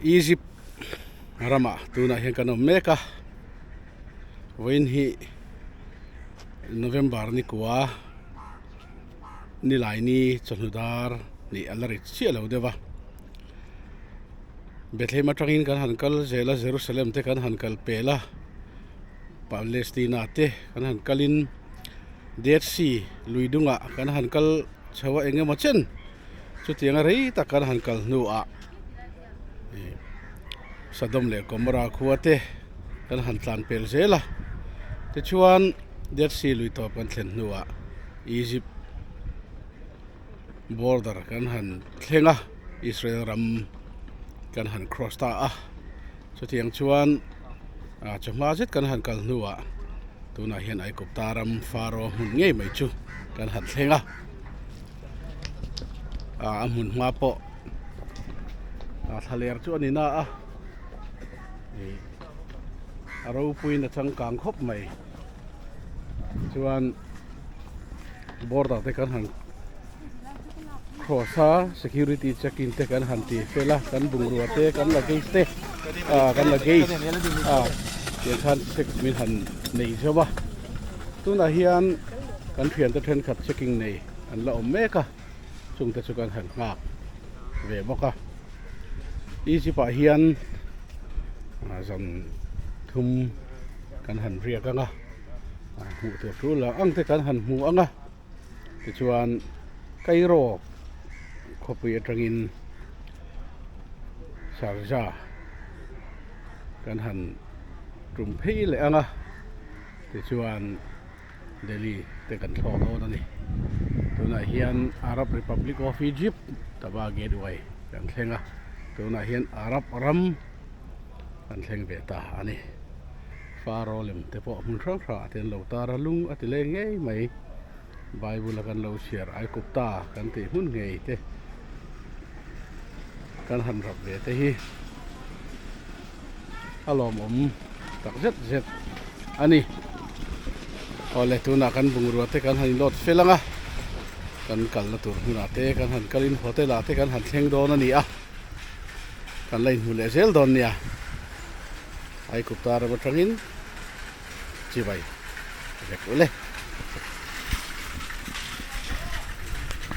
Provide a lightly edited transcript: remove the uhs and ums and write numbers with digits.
Egypt ramah tunah hian kan awm mek a vawiin hi November ni kua nilai ni chawhnu dar nih a la ri chiah lo deuh a Bethlehem atangin kan han kal zel a Jerusalem te kan han kal pel a Palestina te kan han kalin Dead Sea lui dungah kan han kal chho a eng emaw chen. Chutianga rei tak kan han kal hnuah ih Sodom leh Gomorrah khua te kan han tlan pel zel a, tichuan Dead Sea lui tawp kan thlen hnuah Egypt border kan han thleng a, Israel ram kan han cross ta a. Chutiang chuan ah chawhma zet kan han kal hnuah tunah hian Aikupta ram Faro hmun ngei mai chu kan han thleng a, ah a hmun hma pawh ah thlaler chu a ni na a, ih a ropuiin a changkang khawp mai chuan border te kan han cross a security checking te kan han ti fel a kan bungrua te kan luggage te ah kan luggage ah tiang khan check min han nei zauh a tunah hian kan thiante thenkhat checking nei an la awm mek a chungte chu kan han nghak ve bawk a Egypt ah hian zan thum kan han riak ang a hmuh tur tul ang ang te kan han hmu ang a. Tichuan Cairo khawpui atangin Sharjah kan han tum phei leh ang a, tichuan Delhi te kan thlawk dawn a ni. Tunah hian Arab Republic of Egypt Taba Gateway kan thleng a, tunah hian Arab ram kan thleng ve ta a ni. Faro lem te pawh hmun hrang hrangah te an lo tar a, lung a ti leng ngei mai. Bible a kan lo chhiar Aikupta kan tih hmun ngei te kan han rap ve te hi a lawmawm tak zet zet a ni. Awle tunah kan bungrua te kan han inload fel ang a, kan kalna tur hmunah te kan han kalin hotel ah te kan han thleng dawn a ni a, kan la inhmu leh zel dawn nia. Aikupta ram atangin chibai vek ule.